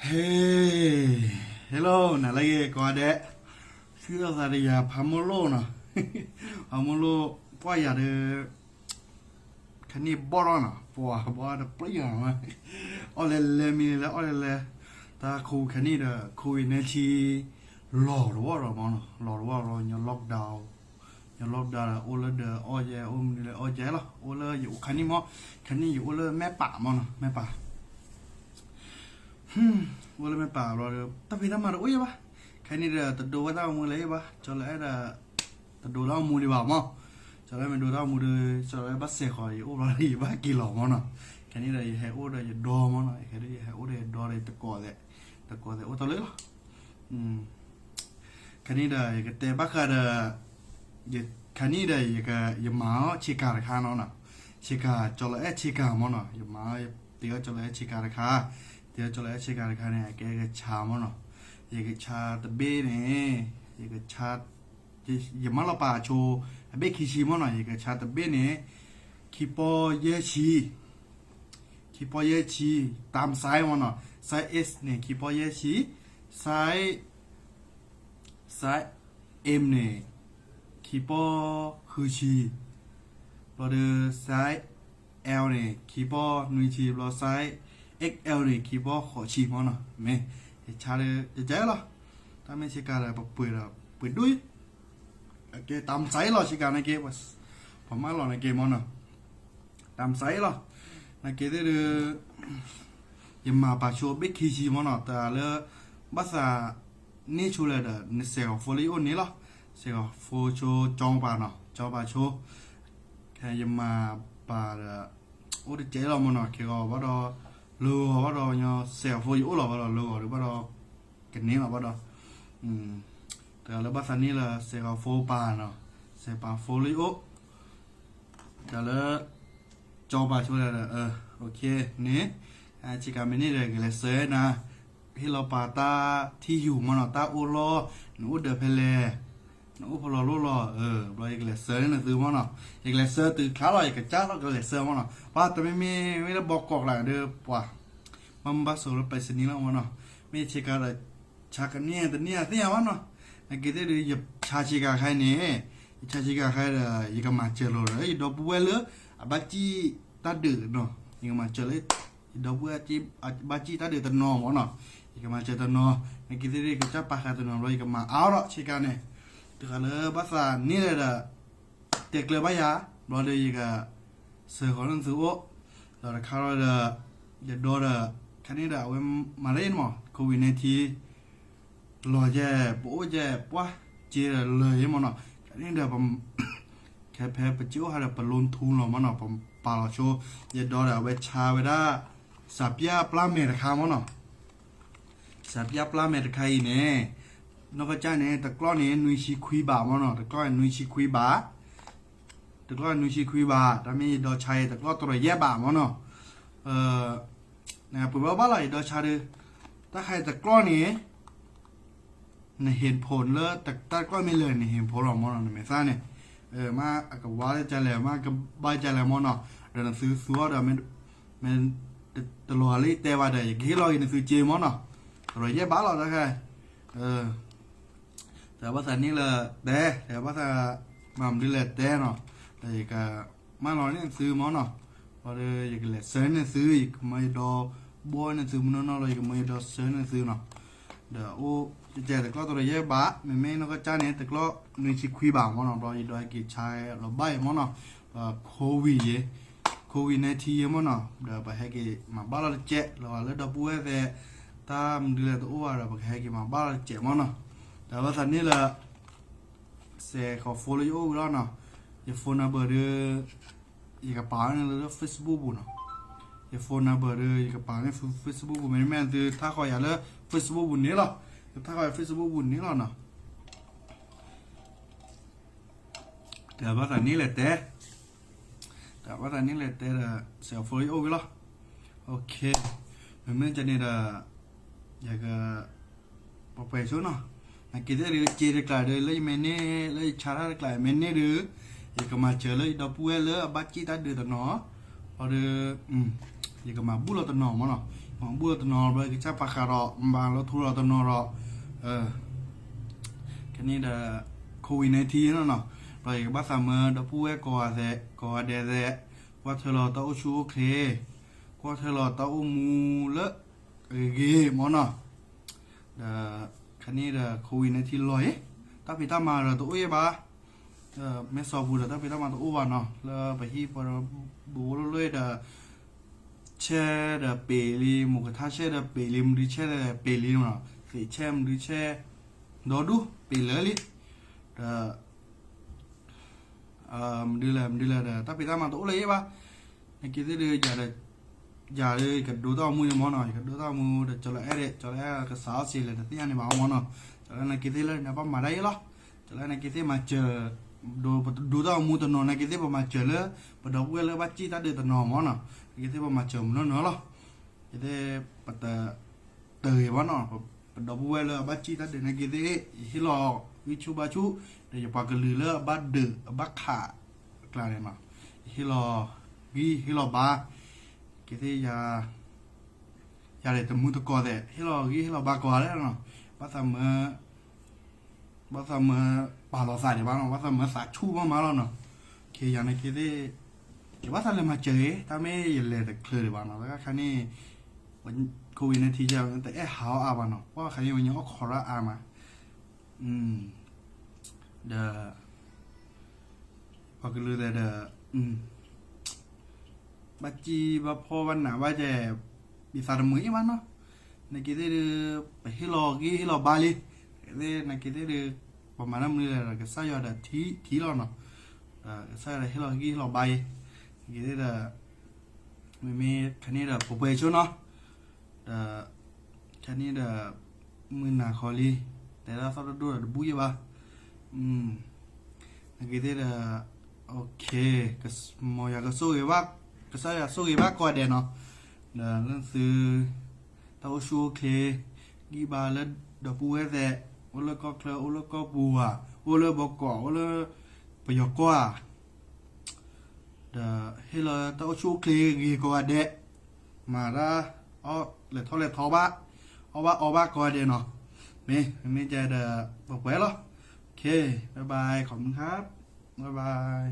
ဟဲ, hello နၤလၢဂ့ၤကိးဂၤဒဲး, သုသးတယၤ ဖးမိၢ်လိၣ်နီၤ, ဖးမိၢ်လိၣ် ကွၢ်ယၤဒီး ခါန့ၣ်ဘီၣ်ထီၣ်နီၤ, ပှၤဘီၣ်တပျံၤနီၤ, အီၣ်လဲၤလဲၤမံၤလဲၤအီၣ်လဲၤလဲၤ, တၢ်ခိခါန့ၣ်ဒီး ခိဝံၣ်န့ၣ်ထံ လီၤတဝီၣ်ဒီးမ့ၢ်နီၤ, လီၤတဝီၣ်ဒီး ညီ lockdown, ညီ lockdown ဒီး အိၣ်လၢဒီးအီၣ်ယဲ အိၣ်မနုၤလဲၣ်အီၣ်ယဲလီၤ, အိၣ်လၢယအိၣ်ခါန့ၣ်မ့ၢ်, ခါန့ၣ်ယအိၣ်လၢမဲၢ်ပာ်မ့ၢ်နီၤ, မဲၢ်ပာ် အိၣ်လၢမဲၢ်ပာ်ဘျီဒီး တၢ်ဖံးတၢ်မၤတအိၣ်ယဲဘၣ်, ခါန့ၣ်ဒီး တဒိဝဲတၢ်အိၣ်မူလၢၤဘၣ်, ကၠီလၢအဲၣ်ဒီး တဒိတၢ်အိၣ်မူဒံးဘၣ်မ့ၢ်, ကၠီလၢမ့ၢ်ဒိတၢ်အိၣ်မူဒီး ကၠီလၢဘၣ်စဲးဃီၤ ယအိၣ်ဘျီဒီး ယဘၣ်က့ၤလီၤမ့ၢ်နီၤ, ခါန့ၣ်ဒီး ယဟဲအိၣ်ဒီးယဒီမ့ၢ်နီၤ, ယဟဲအိၣ်ဒီးယဒီဒီးတကိးသဲး, တကိးသဲးအိၣ်တလၢလီၤ ခါန့ၣ်ဒီး ယကတဲဘၣ်ဃးဒီး ခါန့ၣ်ဒီး ယမၤအီၣ်ဆ့ကၤတခါနီၤ, ဆ့ကၤ ကၠီလၢအဲၣ်ဆ့ကၤမ့ၢ်နီၤ, ယမၤ ယတ့အီၣ်ကၠီလၢအဲၣ်ဆ့ကၤတခါ, တ့အီၣ်ကၠီလၢအဲၣ်ဆ့ကၤတခါန့ၣ် အကဲကဆါမ့ၢ်နီၤ, ယကဆါတဘ့ၣ်န့ၣ်, ယကဆါ, ယမၢလီၤပာ်ဆိ အဘ့ၣ်ခံဆံမ့ၢ်နီၤ, ယကဆါတဘ့ၣ်န့ၣ် ခံပီၢ်ယဲၢ်ဆံ ခံပီၢ်ယဲၢ်ဆံ, တၢ်မၤ size မ့ၢ်နီၤ, size S န့ၣ် ခံပီၢ်ယဲၢ်ဆံ, size, size M န့ၣ် ခံပီၢ်ဃုဆံ, ဘျီဒီး size L န့ၣ် ခံပီၢ်နွံဆံ, ဘျီ size XL န့ၣ် ခံပီၢ်ဃိးဆံမ့ၢ်နီၤ, မ့ၢ် ယဆါဒီး ယကဲလီၤ, တၢ်မ့ၢ်ဆ့ကၤဒီး ပပှ့ၤဒီး ပှ့ၤဒိၣ် အကဲ တၢ်မၤ size လီၤ ဆ့ကၤန့ၣ်က့, ပမၢလီၤန့ၣ်က့မ့ၢ်နီၤ, တၢ်မၤ size လီၤ, နာ်က့သ့ၣ်ဒီး ယမၤပာ်ဆိဘ့ၣ်ခံဆံမ့ၢ်နီၤ, တၢ်လၢ ဘၣ်သးန့ၢ်ဆိလဲၣ်ဒီး နစဲးဂီၤ phone လၢယအိၣ်န့ၣ်လီၤ, စဲးဂီၤ phone ဆိကၠီပၤနီၤ, ကၠီပၤဆိ, ယမၤပာ်ဒီး အိၣ်တကဲလီၤမ့ၢ်နီၤ, ခဲဂီၤဘၣ်ဒီး လၢဂီၤဘၣ်ဒီး ညီစဲးဂီၤ phone ယအိၣ်လီၤဘၣ်ဒီး လၢဂီၤဒီးဘၣ်ဒီး ကန့ၢ်လီၤဘၣ်ဒီး တၢ်လၢဘၣ်သးန့ၢ်လၢစဲးဂီၤ phone ပၤနီၤ, စဲးပၤ phone လၢယအိၣ်, တၢ်လၢ ကၠီပၤဆိလဲၣ်ဒီး န့ၣ်, ဆ့ကၤမ့ၢ်န့ၢ်ဒီး ကလဲၤစၢၤနၤ, ဟ့ၣ်လီၤပာ်တၢ်ထံၣ်ယူၤမ့ၢ်နီၤ, တၢ်အိၣ်လီၢ်, နအိၣ်ဒီးဖဲလဲၣ်, နအိၣ်ဖဲလဲၣ်လီၢ်လီၢ်, ဘျီယကလဲၤစၢၤန့ၢ်သုမ့ၢ်နီၤ, ယကလဲၤစၢၤတုၤချါလီၤ, ယကစၢ်လီၤကလဲၤစၢၤမ့ၢ်နီၤ, ပှၤတမ့မ့ၢ်မ့ၢ်လၢဘီကီးကျါဒီး ပှၤ ဘၣ်မူဘၣ်စိၤလၢ ပစနံလီၤမ့ၢ်နီၤ, မ့ၢ်ဆ့ကၤဒီး ဆါကန့ၢ်တန့ၢ်အသ့ၣ်ညါဘၣ်နီၤ, နာ်က့သ့ၣ်ဒီး ယဆါဆ့ကၤခါအံၤန့ၣ်, ယဆါဆ့ကၤခါဒီး ယကမၤစၢၤလီၤဒီး ယဒီပုၢ်ဝဲၢ်လၢ အဘၣ်စံၣ်တၢ်ဒုးနီၤ, ယကမၤစၢၤလၢ ယဒီပုၢ်ဝဲၢ် ဘၣ်စံၣ်တၢ်ဒုးတနီၤမ့ၢ်နီၤ, ယကမၤစၢၤတနီၤ, နာ်က့သ့ၣ်ဒီး ကစၢ်ပာ်ဃာ်တနီၤဘျီ ယကမၤအါထီၣ်ဆ့ကၤန့ၣ်, တုၤဃီလၢဘၣ်သးန့ၢ်လဲၣ်ဒီး တဲကျၢၤဘၣ်ယၤ, ဘျီဒီးယက စၢၤဃီၤလၢနသုအိၣ်, ဒီးတခါဒီး ယဒီဒီး ခါန့ၣ်ဒီး အဝဲမၤလၢယမ့ၢ် COVID nineteen လီၤယဲၢ် ပအိၣ်ယဲၢ် ပှၢ်စ့ဒီးလၢာ်ယဲၢ်မ့ၢ်နီၤ, ခါန့ၣ်ဒီး ခဲဖဲပစ့အိၣ်ဟးဒီး ပ loan ထူလီၤမ့ၢ်နီၤ, ပပာ်လီၤဆိ, ယဒီဒီး အဝဲဆါဝဲဒၣ် စးပျၢ်ပျၢ်မဲာ်တခါမ့ၢ်နီၤ စးပျၢ်ပျၢ်မဲာ်တခါအံၤန့ၣ်, နီၢ်ကစၢ်န့ၣ် တကျီၢ်န့ၣ် နွံဆံခွံဘးမ့ၢ်နီၤ, တကျီၢ်န့ၣ် နွံဆံခွံဘး, တကျီၢ်န့ၣ် နွံဆံခွံဘး, တၢ်မ့ၢ်ယဒီဆါအံၤ တကျီၢ်တရၢယဲၢ်ဘးမ့ၢ်နီၤ, နပှ့ၤဘၣ်ဘၣ်လီၤ ယဒီဆါဒီး, တၢ်ခါအံၤတကျီၢ်န့ၣ် နဟ့ၣ်ဖိလၢ တၢ်တကျီၢ်မ့ၢ်လၢာ် နဟ့ၣ်ဖိလီၤမ့ၢ်နီၤ, နမဲာ်သၣ်န့ၣ်, မ့ၢ်အကဝါလၢကလဲၣ် မ့ၢ်ကဘၣ်ကလဲၣ်မ့ၢ်နီၤ, ဒီးနသုသူအီၤဒီး မ့ၢ်တလီၤဂာ်လၢယတဲဘၣ်ဒီး ယကဟ့ၣ်လီၤက့ၤနသုစ့မ့ၢ်နီၤ, တရၢယဲၢ်ဘးလီၤတၢ်ခါ, တၢ်ဘၣ်သးန့ၢ်လၢတဲ, တၢ်ဘၣ်သး မၤမနုၤလဲၣ်တဲနီၤ, ဒီးယကမၢလီၤန့ၢ်သုမ့ၢ်နီၤ, ဘျီဒီးယကလဲၤစၢၤန့ၢ်သု, ယကမၢယဒီဘိန့ၢ်သုမ့ၢ်နီၤနီၤလီၤ, ယကမၢယဒီစၢၤန့ၢ်သုနီၤ, ဒီးအိၣ်ကဲတကျီၢ်တရၢယဲၢ်ဘး, မ့မ့ၢ်နီၢ်ကစၢ်န့ၣ် တကျီၢ်နွံဆံခွံဘးမ့ၢ်နီၤ, ဘျီယဒီဟဲက့ၤဆါလီၤဘၣ်အံၤမ့ၢ်နီၤ, COVID ယဲ, COVID nineteen ယဲမ့ၢ်နီၤ, ဒီးပဟဲက့ၤမၤဘၣ်လီၤတစဲး လီၤဂာ်လၢဒီပုၢ်ဝဲၢ်သဲး, တၢ်မနုၤလဲၣ်တအိၣ်ဘၣ်ဒီး ပကဟဲက့ၤမၤဘၣ်လီၤတစဲးမ့ၢ်နီၤ, တၢ်ဘၣ်သးန့ၢ်လၢ စဲးဃီၤ phone လၢယအိၣ်ဝံၤလီၤနီၤ, ယ phone number ဒီး ယကပာ်န့ၢ်လၢ Facebook ပူၤနီၤ, ယ phone number ဒီး ယကပာ်န့ၢ် Facebook ပူၤ, မ့မ့ၢ်သုထါဃီၤယၤလၢ Facebook ပူၤန့ၣ်လီၤ, ယထါဃီၤယၤ Facebook ပူၤန့ၣ်လီၤနီၤ, တၢ်ဘၣ်သးန့ၢ်လဲၤတဲ, တၢ်ဘၣ်သးန့ၢ်လဲၤတဲဒီး စဲးဃီၤ phone လၢယအိၣ်ဝံၤလီၤ, OK, မ့မ့ၢ်ကန့ၣ်ဒီး ယက ပှဲၤပှဲၤဆိနီၤ, နာ်က့သ့ၣ်ဒီး စ့တကျါဒီး လၢယမ့ၢ်န့ၢ် လၢယဆါတၢ်တကျါ ယမ့ၢ်န့ၢ်ဒီး ယကမၤစၢၤလၢယဒီပုၢ်ဝဲၢ်လၢအဘၣ်စံၣ်တၢ်ဒုးတနီၤ, ဘျီဒီး ယကမၤဘူၣ်လီၤတနီၤမ့ၢ်နီၤ, မၤဘူၣ်လီၤတနီၤ ဘျီယကစၢ်ပာ်ဃာ်ဒီး မၤလီၤထူလီၤတနီၤဒီး ခဲန့ၣ်ဒီး COVID nineteen နီၤနီၤ, ဘျီယကဘၣ်သးမၢဒီပုၢ်ဝဲၢ်ကိးဂၤဒဲး ကိးဂၤဒဲးသဲး, ကွၢ်ထွဲလီၤတၢ်အိၣ်ဆူၣ်အိၣ်ချ့, ကွၢ်ထွဲလီၤတၢ်အိၣ်မူလၢအဂ့ၤဂ့ၤမ့ၢ်နီၤ. ဒီး ခဲန့ၣ်ဒီး COVID nineteen လီၤအံၤ, တၢ်ဖံးတၢ်မၤဒီးတအိၣ်ယဲၢ်ဘၣ်, မဲၢ်ဆီးပူၤဒီးတၢ်ဖံးတၢ်မၤတအိၣ်ဘၣ်နီၤ, လၢပဟံၣ်ပူၤလီၤလီၤဒီး ဆဲးဒီးပ့ၤလံ, မိၢ်ကထါဆဲးဒီးပ့ၤလံ, မဒုဆဲးဒီးပ့ၤလံနီၤ, သ့ၣ်ဆဲးမဒုဆဲး ဒီဒူၣ်ပ့ၤလၢာ်လံ, ဒီး မဒုလဲၣ် မဒုလဲၣ်ဒီး တၢ်ဖံးတၢ်မၤတအိၣ်လၢၤယဲၢ်ဘၣ်, နက့ၤသ့ၣ်ဒီး ယၤဒီး ယၤဒီး ယကဒိတၢ်အိၣ်မူန့ၣ်မ့ၢ်နီၤ, ယကဒိတၢ်အိၣ်မူဒီး ကၠီၤလၢအဲၣ်ဒီး ကၠီၤလၢအဲၣ်ကစးအီၣ်စ့လဲၣ် တသ့ၣ်ညါန့ၣ်ဘၣ်မ့ၢ်နီၤ, ကၠီၤလၢနက့ၤသ့ၣ်လၢနဘၣ်မၤဒၣ်ယဲၢ်လီၤ, ကၠီၤလၢနက့ၤသ့ၣ်မၤစၢၤ ဒီးပတဒိတၢ်အိၣ်မူတနီၤ နက့ၤသ့ၣ်ပမၤစၢၤလၢ ပဒီပုၢ်ဝဲၢ်လၢဘၣ်စံၣ်တၢ်ဒုးတနီၤမ့ၢ်နီၤ, နက့ၤသ့ၣ်ပမၤစၢၤမုၢ်နီၢ်နီၢ်လီၤ, က့ၤသ့ၣ်ပတ တဂ့ၤဘၣ်နီၤ, ပဒီပုၢ်ဝဲၢ်လၢအဘၣ်စံၣ်တၢ်ဒုးနက့ၤသ့ၣ် ယဟ့ၣ်လီၤဂံၢ်ဆူၣ်ဘါဆူၣ်, ဒီးယပှၤကလုာ်လၢအဘၣ်ဒုးအဘၣ်ခးအကျါန့ၣ်နီၤ, ယဟ့ၣ်လီၤဂံၢ်ဟ့ၣ်လီၤဘါ, က့ၤသ့ၣ်ယၤ ယၤဒီးတမူတကိးသဲး ဟ့ၣ်လီၤဂံၢ်ဟ့ၣ်လီၤဘါကိးဂၤလၢနီၤ, ဘၣ်သးမၢ ဘၣ်သးမၢပာ်လီၤသးဒံးဘၣ်နီၤ, ဘၣ်သးမၢသးဆူၣ်ဘၣ်မးလီၤနီၤ, က့ၤယၤနက့ၤသ့ၣ် ယဘၣ်သးလဲၤမၤစၢၤဂ့ၤ တၢ်မ့ၢ်ယလဲၤတချုးဒံးဘၣ်နီၤ, တၢ်ခါန့ၣ် COVID nineteen တအဲၣ်ဟးအီၣ်အါဘၣ်နီၤ, ပှၤခါန့ၣ်ဝဲညါအီၣ်ခိးရၣ်အါမး, ဒီး ပှၤကလုာ်သဲးဒီး ဘၣ်စံၣ်ဘၣ်ဖှီၣ်ဘၣ်နးဘၣ်ကဲ ယသးတမုာ်အံၤဘၣ်နီၤ, နက့ၤသ့ၣ်ဒီး ပဟ့ၣ်လီၤဂံၢ်ဟ့ၣ်လီၤဘါလံ, နက့ၤသ့ၣ်ဒီး ပမၤတၢ်မနုၤလဲၣ်ဒီး ကစၢ်ယွၤဒီးထံလီၤနီၤ, ဒီးကစၢ်ယွၤဒီးဟ့ၣ်လီၤဂံၢ်ဟ့ၣ်လီၤဘါအံၤ, နက့ၤသ့ၣ်ဒီး မ့မ့ၢ်ခါန့ၣ်ဒီး ပှဲၤပှဲၤဆိနီၤ, ဒီး ခဲန့ၣ်ဒီး မုၢ်နၤခီလံ, တဲဒၣ်သီၣ်တဒိၣ်ဒီးတဘူၣ်ယဲၢ်ဘၣ်, နက့ၤသ့ၣ်ဒီး OK, မ်ယွၤကဆိၣ်ဂ့ၤဘၣ်, ကစၢ်ယွၤဆိၣ်ဂ့ၤဘၣ်ကိးဂၤဒဲးနီၤ, ဒီးလၢသု တၢ်အိၣ်ဆူၣ်အိၣ်ချ့ ဂံၢ်ဘါလၢဒီပုၢ်ဝဲၢ်သဲး, အိၣ်လၢကီၢ်ချၢ အိၣ်လၢကီၢ်ပူၤဧါ, အိၣ်လၢဘီကီး အိၣ်လၢပယီၤကီၢ်ဧါ ဒီးဟ့ၣ်လီၤတၢ်အိၣ်ဆူၣ်အိၣ်ချ့ဂ့ၤကိးဂၤဒဲး, မၤတၢ်အီၣ်လဲၤထီၣ်လဲၤထီဘၣ်, အီၣ်ဘၣ်အီဘၣ်ကိးဂၤဒဲးနီၤ, မ့ၢ်မ့ၢ်ကဲဒီး ပှဲၤပှဲၤလီၤ, OK, bye bye, ขอบคุณครับ, bye bye.